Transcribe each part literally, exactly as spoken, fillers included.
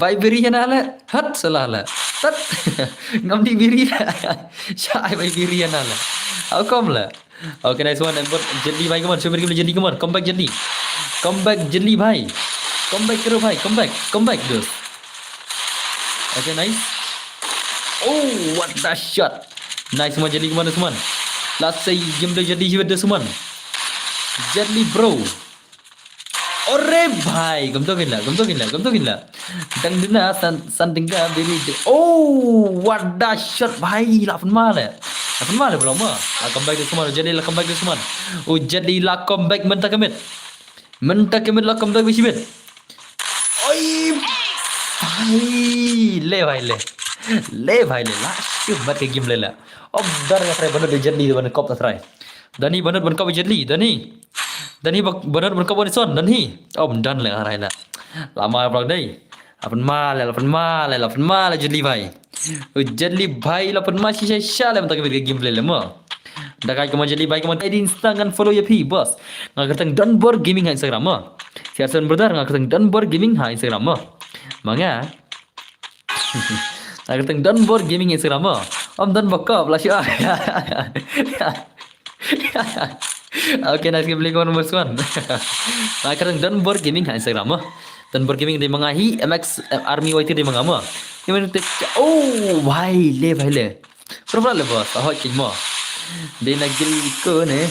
Bai biri ïa na le. Hat salah le. Tat. Ngam dih biri le. Sha ai bai biri ïa na le. How come le? Okay, nice one. But Jet Li bai, come on. Show me Jet Li, come on. Come back Jet Li. Come back Jet Li bai. Come back kero bai. Come back. Come back, dude. Okay, nice. Oh, what the shot. Nice one, Jet Li, come on, this one. Last say game le Jet Li with this one. Jet Li, bro. Ore bhai, kam to kin la, kam to kin la, kam to kin la. Dang dina san san ding ka biri de. Oh, what the shot bhai, la pynma le. La pynma le bro ma. La come back this one, Jet Li la come back this one. Oh, Jet Li la come back mynta ka miet. Mynta ka miet la come back bishibit. Oi bhai, le bhai le. Le bhai le, la shu bat ka game le la. Om dar ka try banut de Jet Li ban kop ta try. Dani banut ban kop Jet Li, Dani. Dani ba-, banut ban kop ni son, Dani. Om dan le arai la. Lama vlog dei. La pynma le, la pynma le, la pynma le Jet Li bhai. U Jet Li bhai la pynma shisha sha le mynta ka bit ka gameplay le mo. Da kai ka mo Jet Li bhai ka mo. Ai din stang ngan follow ïa phi boss. Nga kyrteng Donbor Gaming ha Instagram mo. Siar sen brother nga kyrteng Donbor Gaming ha Instagram mo. Ma nga. Nga kyrteng Donbor Gaming Instagram mo. Om Don bokop la shu. Okay, nice gameplay kawan number one. Nga kyrteng Donbor Gaming ha Instagram mo. Donbor Gaming dei ma nga hi, M X, eh, Army Y T dei ma nga mo. Ni men te, oh, bhai le, bhai le. Pura pura le boss, ahoy king mo. Dei na gil ko ne.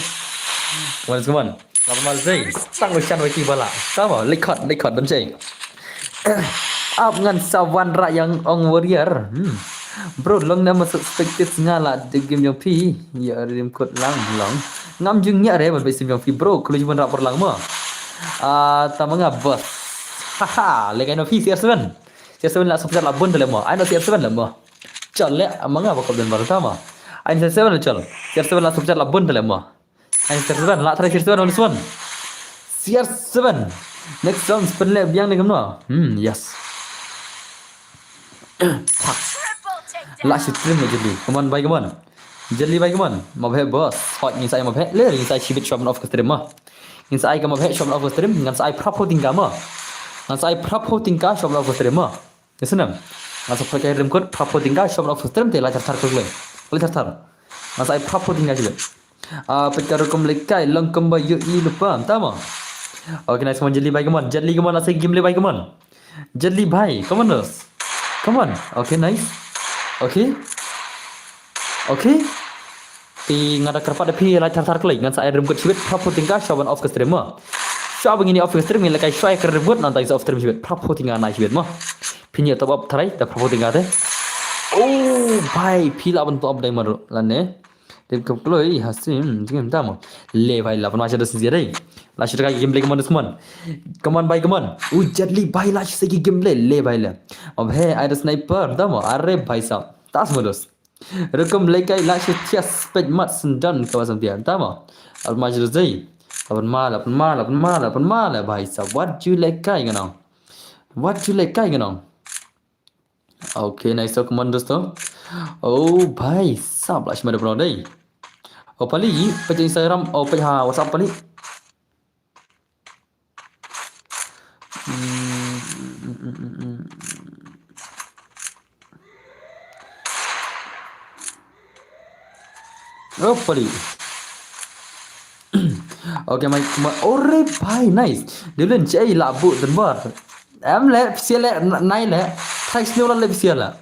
Kawan, kawan. Lawan mal sei. Tang u chan Y T bala. Sama, likot, likot, dam sei. Ap ngan sa wan ra yang ong warrior. Hmm. Bro, long nama suspected nga la de game jong phi. Ya rim kut lang long. Ngam jung nya re ban sim jong phi bro. Kulu jung ra por lang mo. Ah, tama nga boss. Haha, le kai no phi C R seven. C R seven la super chat la bun tele mo. Ai no C R seven le mo. Chal le, ama nga bakop den baru tama. Ai C R seven le chal. C R seven la super chat la bun tele mo. Ai, C R seven, la try C R seven, on this one. C R seven. Next round, spin le biang ni kumno. Hmm, yes. Fuck. La shi trim le Jet Li. Come on, bhai, come on. Jet Li, bhai, come on. Ma bhe boss. Hot ngin sa ai ma bhe. Le ngin sa ai shibit shop off ka stream ma. Ngin sa ai ka ma bhe shop off ka stream. Ngin sa ai prap ho tingka ma. Ngin sa ai prap ho tingka shop off ka stream ma. Ngan sa pynlait ka rim kot, prap ho tingka, shop off stream te, lai thar thar kut lei. Lai thar thar. Ngan sa ai prap ho tingka jileh. Ah, pynka rukom lekai, long kumba ïohi lypa, tama. Okay, nice one, Jet Li bhai, come on. Jet Li, come on, asa game le bhai, come on. Jet Li bhai, come on, dos. Come on. Okay, nice. Okay. Okay. Te nga da kyrpad da phi lai thar thar klei, ngan sa ai rim kot shibit, prap ho tingka, shwa ban off ka stream mo. Shwa ban ngin off ka stream, ngin lehkai shwa ka rim kot, nangta ngin sa off stream shibit, prap ho tingka nai shibit mo. Phin ïa top up tharai, da prap ho tingka te. Oh, bhai, phi lah ban top up dai maru, lane. Rim kot kloi, ha stream, jingim ta mo. Le bhai, lah ban ma sha da sinsia dai. Lah shu ka gameplay, come on, come on. Come on, bhai, come on. U Jet Li bhai, lah shu ki gameplay, le bhai le. Ab he, ai da sniper, ta mo, are bhai sab. Tas mo dos. Rukom lekai la shi thias pet mat sendan ka wasam tian. Tama. Al majlis dei. Lapan mal, lapan mal, lapan mal, lapan mal, bhai sab. What you lekai nganong? What you lekai nganong? Okay, nice to, come on, dosto. Oh, bhai sab, la shi mada pernah dei. Oh, pali, page Instagram, oh, page ha WhatsApp pali. Hopefully. Okay, mai, mai, ore bhai, nice. Devlin, chei la bu dan bar. Em le, psia le, nai le. Thai snow la le psia la.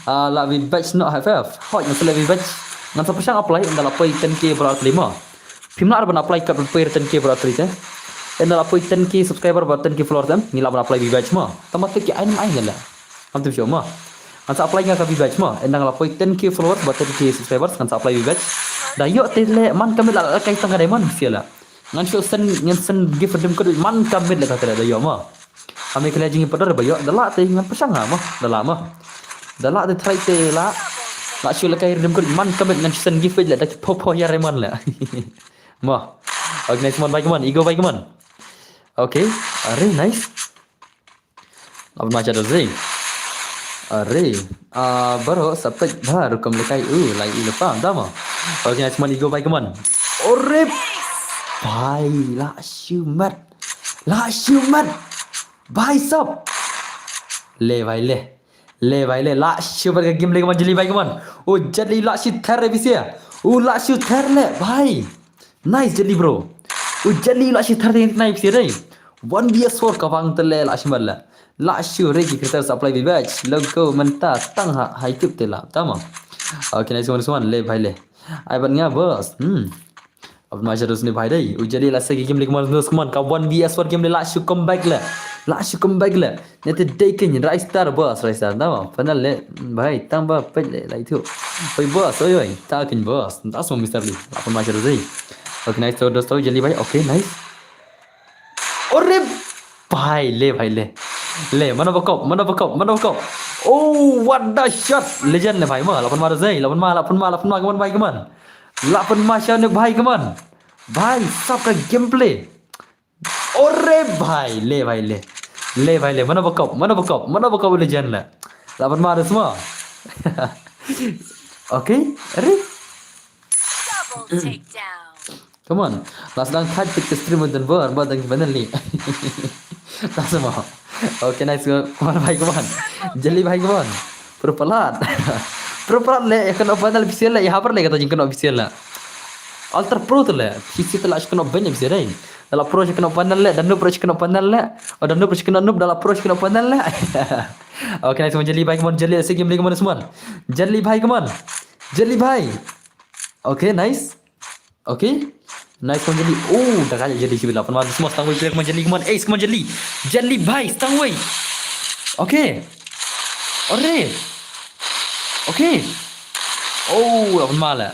Ah, la vi batch no have have. Hoi, ngan sa le vi batch. Ngan sa pyrshang apply, ngan la poi ten K bra klima. Phim lah ban apply kat poi ten K bra tri te. Ngan la poi ten K subscriber ba ten K followers em. Ngi lah ban apply vi batch ma. Tama te ki ain ain la. Am tu show ma. Ngan sa apply nga ka vi batch ma. Ngan la poi ten K followers ba ten K subscribers ngan sa apply vi batch. Da yo te le man kamit la kai tang ka diamond sia la. Ngan show send, ngan send gift rim kot man kamit la ka te da yo ma. Ami kala jing pada ba yo da la te ngan pyrshang ma, da la ma. Da la te try te la. La shu la kai rim kot man kamit ngan send gift la da ki pho pho ya reman la. Ma. Okay, nice one, bhai, come on. Ego, bhai, come on. Okay. Are, nice. Laban ma cha da zing. Are. Ah, baro sapek ba rukom lekai u lai u lepa, tama. Okay, nice one, ego, bhai, come on. Ore. Bhai, la shu mat. La shu mat. Bhai sab. Le bhai le. Le bhai le. Lah shu bad ka game le kumon Jelly bhai kumon. U Jelly lah shu ther le pisa. U lah shu ther le bhai. Nice Jelly bro. U Jelly lah shu ther le nai pisa dei. One V S four ka bang te le lah shu bad le. Lah shu re ki creator supply bi bach. Logo mynta tang ha hai tip te la. Tama. Okay, nice one, nice one. Le bhai le. Ai bad nga boss. Hmm. Apa ma shadows ni bhai dei. U Jelly lah shu game le kumon, kumon. Ka one V S four game le lah shu comeback le. Lah shu comeback le. Nete dei kin Rai Star boss, Rai Star. Tama. Panel le bhai tang ba pet le lai tu. Oi boss, oi oi. Ta kin boss. Ta so Mister Lee. Apa ma shadows dei. Okay, nice to dos to Jelly bhai. Okay, nice. Ore bhai le, bhai le. Le, mana bakop, mana bakop, mana bakop. Oh, what the shot. Legend le bhai ma, lapan ma dei, lapan ma, lapan ma, lapan ma, kumon bhai kumon. Lapan ma sha ne bhai kumon. Bhai, sap ka gameplay. Ore bhai, le bhai le. Le bhai le, mana bakop, mana bakop, mana bakop Legend le. Lapan ma dei semua. Okay, are. Double takedown. Kumon. Last lang thaj tik stream dan bor, bor dan ki panel ni. Tak semua. Okay, nice. Kumon bhai kumon. Jelly bhai kumon. Pro palat. Pro palat le, ïa kano panel official le, ïa habar le kata jingkano official le. Alter Pro te le, pisa te la kano ban official dei. Da la pro kano panel le, da noob pro kano panel le. Oh, da noob pro kano noob, da la pro kano panel le. Okay, nice kumon Jelly bhai kumon, Jelly se game le kumon semua. Jelly bhai kumon. Jelly bhai. Okay, nice. Okay. Nice kumon Jelly. Oh, da ka Jelly sibila. Pan ma semua stang wei kumon Jelly kumon. Ace kumon Jelly. Jelly bhai stang wei. Okay. Ore. Okay. Oh, lapan ma le.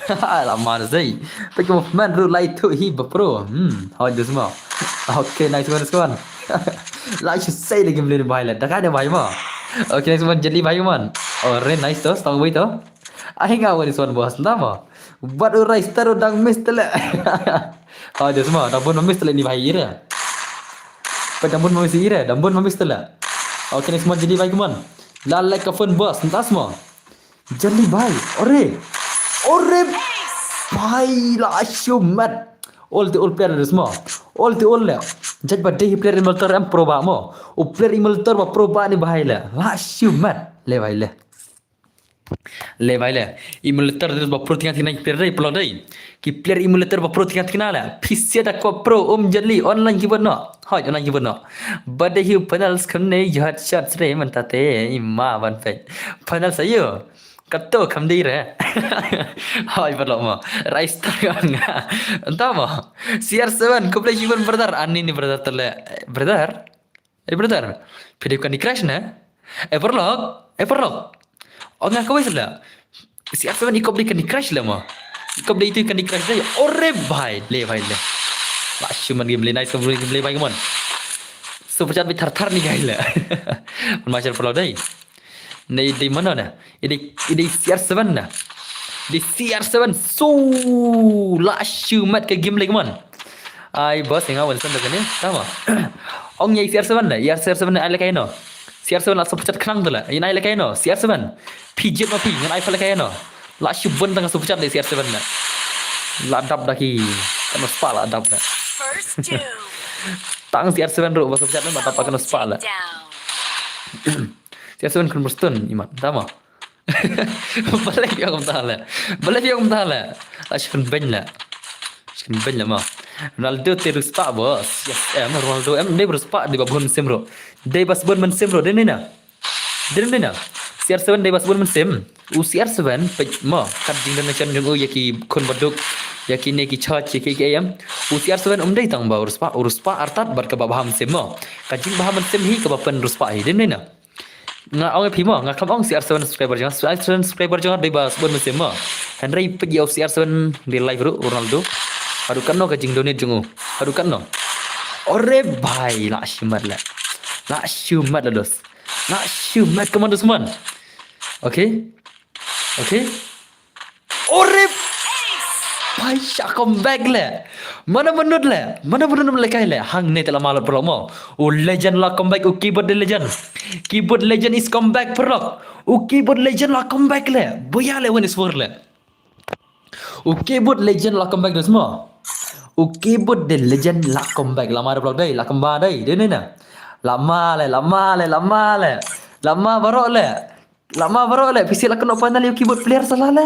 Lapan ma dei. Pek mo man ru lai tu hi ba pro. Hmm, how this mo. Okay, nice one, nice one. Lah shu sei le game le bhai le. Da ka ne bhai mo. Okay, nice one Jelly bhai kumon. Ore, nice to. Stang wei to. Ai nga wani son boss nda mo. Bad u Rai Star u dang miss te le. Ha, dia semua dang bun ma miss te le ni bhai ira. Pa dang bun ma miss ira, dang bun ma miss te le. Okay, next one Jelly bhai kumon. La like ka phone boss nda semua. Jelly bhai, ore. Ore bhai lah shu mat. All the all player le semua. All the all le. Judge ba dei player emulator em pro ba mo. U player emulator ba pro ba ni bhai le. Lah shu mat. Le bhai le. Le bhai le. Emulator dei ba pro tynga tynga ki player dei, plo dei. Ki player emulator ba pro tynga tynga le. Pisa da ko pro um Jelly online ki bono. Hoi online ki bono. Ba dei hi panel skam ne jhat shot re mynta te ima ban pet. Panel sa yo. Kato kam dei re. Hoi plo mo. Rai Star nga. Entah mo. C R seven ko play human brother. Ani ni brother te le. Brother. Eh, brother, phi dei Candy Crush ne? Eh, paralok, eh, paralok. Oh, nga kawei sila. Si Arsawan ikop dei Candy Crush le mo. Ikop dei itu Candy Crush dei. Ore bhai, le bhai le. Lah shu man game le, nice game le bhai, come on. Super chat bhai thar thar ni guys le. Mashar paralok dei. Nei dei mano ne? Idei, idei C R seven na. Idei C R seven. So, lah shu mat ka game le, come on. Ai boss, nga wan san da kane. Tama. Ong ïa C R seven da, ïa C R seven ai le kaino. C R seven la super chat khnang da la. Ïa ai le kaino. C R seven. Phi jied ma phi, ngan ai pha le kaino. La shu bun tang super chat le C R seven da. La dap da ki. Kano spah la dap da. First two. Tang C R seven ruh ba super chat la dap kano spah la. Down. C R seven kun berstun iman. Tama. Balei phi ong kumta le? Balei phi ong kumta le? La shu pynbeiñ le. Shu pynbeiñ le mo. Ronaldo te ruh spah boss. Yes, em Ronaldo em dei ba ruh spah dei ba bun sim ruh. Dei ba sbun mynsiem ruh dei ne na. Dei ne na. C R seven dei ba sbun mynsiem. U C R seven peit mo kat jingdonation jong u ïa ki khun baduk ïa kine ki church ïa ki ki em. U C R seven um dei tang ba u ruh spah, u ruh spah artat bad kaba bha mynsiem mo. Ka jingbha mynsiem hi kaba pynruh spah hi dei ne na. Nga ong ïa phi mo, nga kam ong C R seven subscriber jong nga, C R seven subscriber jong nga dei ba sbun mynsiem mo. Hynrei peit ïa u C R seven real life ruh Ronaldo. Haduh katno ka jingdonate jong u. Haduh katno. Ore bhai, lah shu mat le. Lah shu mat le dos. Lah shu mat, come on dos man. Okay. Okay. Ore bhai, sha comeback le. Mana menut le. Mana menut le kai le. Hangne te la malot paralok mo. U legend la comeback, u keyboard the legend. Keyboard legend is comeback paralok. U keyboard legend la comeback le. Boya le wen is for le. U keyboard legend la comeback dos mo. U keyboard the legend la comeback. La mara paralok dei, la kemba dei. Dei ne na. Lama le, lama le, lama le. Lama baroh le. Lama baroh le. Phi shu la kynnoh panel ïa u keyboard player sha la le.